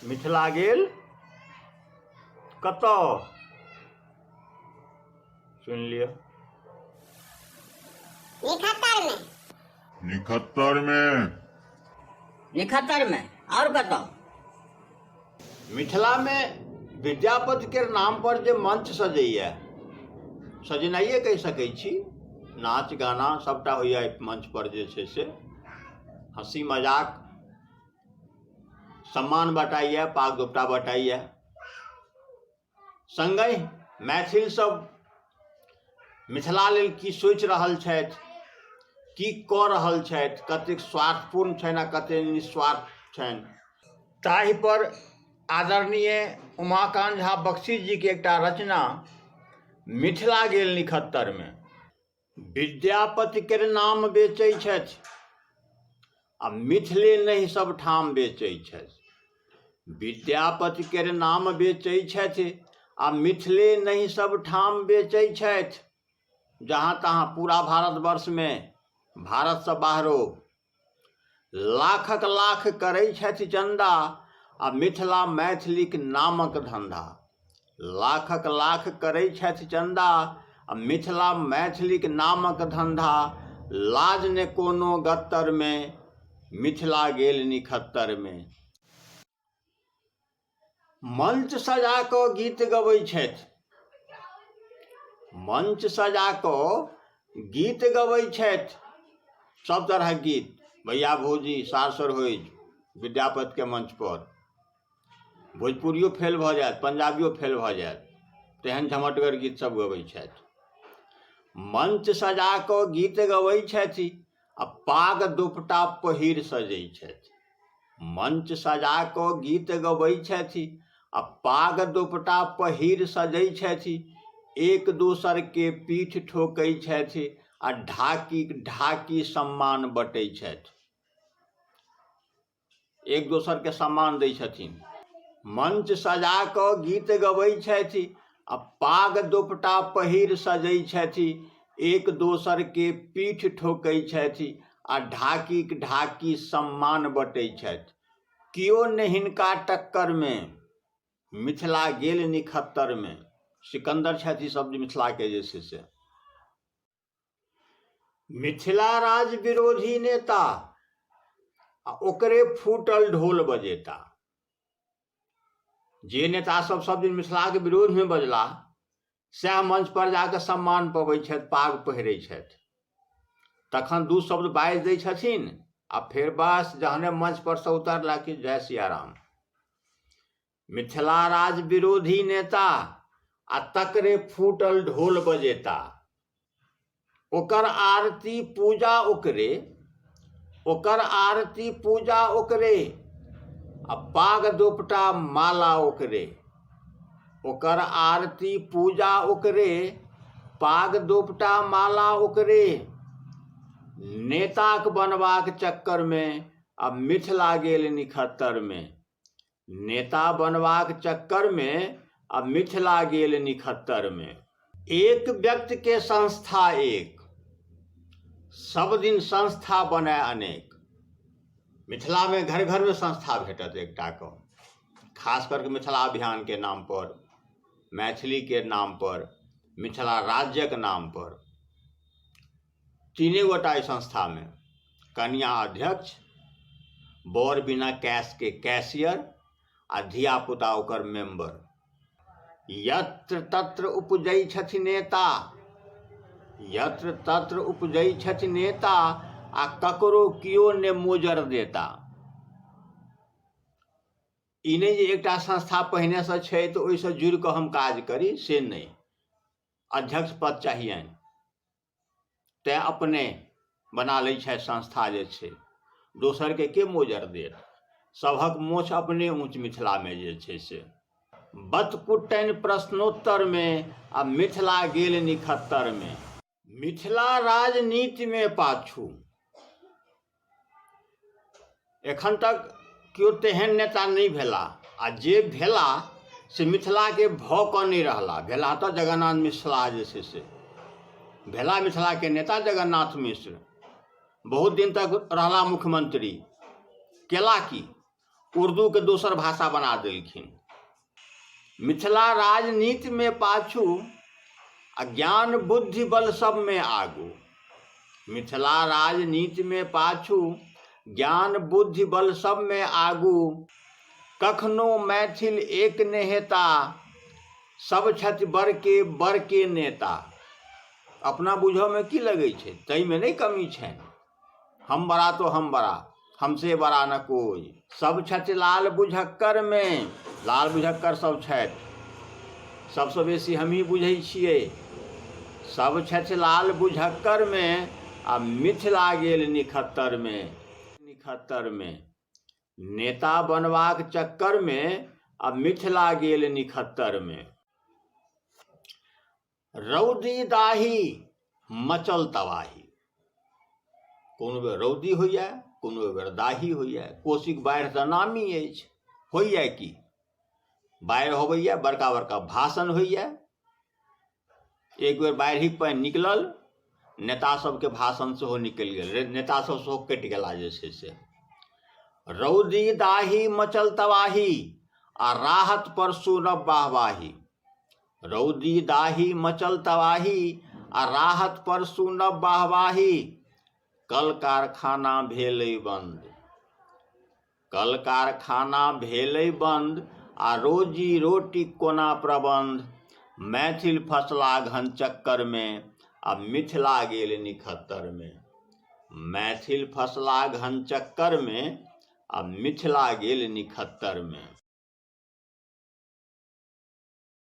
मिथिला गेल कतऽ सुनि लिअ। निखत्तर में। निखत्तर में। निखत्तर में आओर कतऽ? मिथिलामे विद्यापति केर नाम पर जे मंच सजैया, सजेनाइए कहि सकै छी, नाच गाना सभटा होइए एहि मंच पर जे छै से हँसी मजाक, सम्मान बटाइए, पाग दोपटा बटाइए। सङ्गहि मैथिल सब मिथिला लेल की सोचि रहल छथि, की कऽ रहल छथि, कतेक स्वार्थपूर्ण छनि आ कतेक निस्वार्थ छनि, ताहि पर आदरणीय उमाकान्त झा बख्शी जीके एकटा रचना मिथिला गेल निखत्तरमे। विद्यापति केर नाम बेचै छथि आ मिथिले नहि सब ठाम बेचै छथि। विद्यापति केर नाम बेचै छथि आ मिथिले नहि सब ठाम बेचै छथि। जहाँ तहाँ पूरा भारतवर्षमे, भारतसँ बाहरो लाखक लाख करै छथि चन्दा आ मिथिला मैथिलीक नामक धन्धा। लाखक लाख करै छथि चन्दा आ मिथिला मैथिलीक नामक धन्धा। लाज ने कोनो गत्तरमे, मिथिला गेल निखत्तरमे। मंच सजा कऽ गीत गबै छथि, मंच सजा कऽ गीत गबै छथि, सब तरहक गीत, भैया भौजी, सार सरहोइज, विद्यापतिके मंचपर भोजपुरियो फेल भऽ जायत, पंजाबियो फेल भऽ जायत, तेहन झमटगर गीत सब गबै छथि। मंच सजा कऽ गीत गबै छथि आ पाग दोपटा पहिर सजै छथि। मंच सजा कऽ गीत गबै छथि आ पाग दोपटा पहिर सजै छथि। एक दोसरके पीठ ठोकै छथि आ ढाकी ढाकी सम्मान बटै छथि। एक दोसरके सम्मान दै छथिन। मंच सजा कऽ गीत गबै छथि आ पाग दोपटा पहिर सजै छथि। एक दोसरके पीठ ठोकै छथि आ ढाकीक ढाकी सम्मान बटै छथि। कियो ने हिनका टक्करमे, मिथिला गेल निखत्तरमे। सिकन्दर छथि ई सब मिथिलाके जे छै से। मिथिला राज विरोधी नेता आ ओकरे फूटल ढोल बजेता। जे नेता सब सब दिन मिथिलाके विरोधमे बजला, सएह मंच पर जाकऽ सम्मान पबै छथि, पाग पहिरै छथि। तखन दू शब्द बाजि दै छथिन आ फेर बस जहने मंच पर से उतरला कि जय सियाराम। मिथिला राज विरोधी नेता आ तकरे फूटल ढोल बजेता। ओकर आरती पूजा ओकरे, ओकर आरती पूजा ओकरे आ पाग दोपटा माला ओकरे। ओकर आरती पूजा ओकरे, पाग दोपटा माला ओकरे। नेताक बनबाक चक्करमे आ मिथिला गेल निखत्तरमे। नेता बनबाक चक्करमे आ मिथिला गेल निखत्तरमे। एक व्यक्तिके संस्था एक, सब दिन संस्था बनय अनेक। मिथिलामे घर घरमे संस्था भेटत एकटा कऽ, खास करके मिथिला अभियानके नाम पर, मैथिलीके नाम पर, मिथिला राज्यक नाम पर। तीने गोटा एहि संस्थामे, कनिया अध्यक्ष, बर बिना कैशके कैशियर आ धियापुता ओकर मेम्बर। यत्र तत्र उपजै छथि नेता, यत्र तत्र उपजै छथि नेता आ ककरो कियो ने मोजर देता। ई नहि जे एकटा संस्था पहिनेसँ छै तऽ ओहिसँ जुड़ि कऽ हम काज करी, से नहि। अध्यक्ष पद चाहियनि तैँ अपने बना लै छथि संस्था जे छै, दोसरके के मोजर देत? सभक मोछ अपने ऊँच मिथिलामे जे छै से। बतकुट्टनि प्रश्नोत्तरमे आ मिथिला गेल निखत्तरमे। मिथिला राजनीतिमे पाछू एखन तक केओ तेहन नेता नहि भेला आ जे भेला से मिथिलाके भऽ कऽ नहि रहला। भेला तऽ जगन्नाथ मिश्रा जे छै से भेला मिथिलाके नेता। जगन्नाथ मिश्र बहुत दिन तक रहला मुख्यमंत्री, केला की? उर्दूके दोसर भाषा बना देलखिन। मिथिला राजनीतिमे पाछू आ ज्ञान बुद्धि बल सबमे आगू। मिथिला राजनीतिमे पाछू, ज्ञान बुद्धि बल सबमे आगू। कखनो मैथिल एक ने हेता, सब छथि बड़के बड़के नेता। अपना बुझऽमे की लगै छै, ताहिमे नहि कमी छनि। हम बड़ा तो हम बड़ा, हमसे बड़ा न कोई। सब छथि लाल बुझक्करमे, लाल बुझक्कर सब छथि, सबसँ बेसी हमही बुझै छियै। सब छथि लाल बुझक्करमे आ मिथिला गेल निखत्तरमे, निखत्तरमे। नेता बनबाक चक्करमे आ मिथिला गेल निखत्तरमे। रौदी दाही मचल तबाही। कोनो बेर रौदी होइए, कोनो बेर दाही होइए। कोसीक बाढ़ि तऽ नामी अछि। होइए की, बाढ़ि होबैए, बड़का बड़का भाषण होइए। एक बेर बाढ़िक पानि निकलल, नेता सबके भाषण सेहो निकलि गेल, नेता सब सेहो कटि गेला। जे छै से रौदी दाही मचल तबाही आ राहत पर सुनब वाहवाही। रौदी दाही मचल तबाही आ राहत पर सुनब वाहवाही। कल कारखाना भेलै बन्द, कल कारखाना भेलै बन्द आ रोजी रोटी कोना प्रबन्ध। मैथिल फसला घन चक्करमे आ मिथिला गेल निखत्तरमे। मैथिल फसला घन चक्करमे आ मिथिला गेल निखत्तरमे।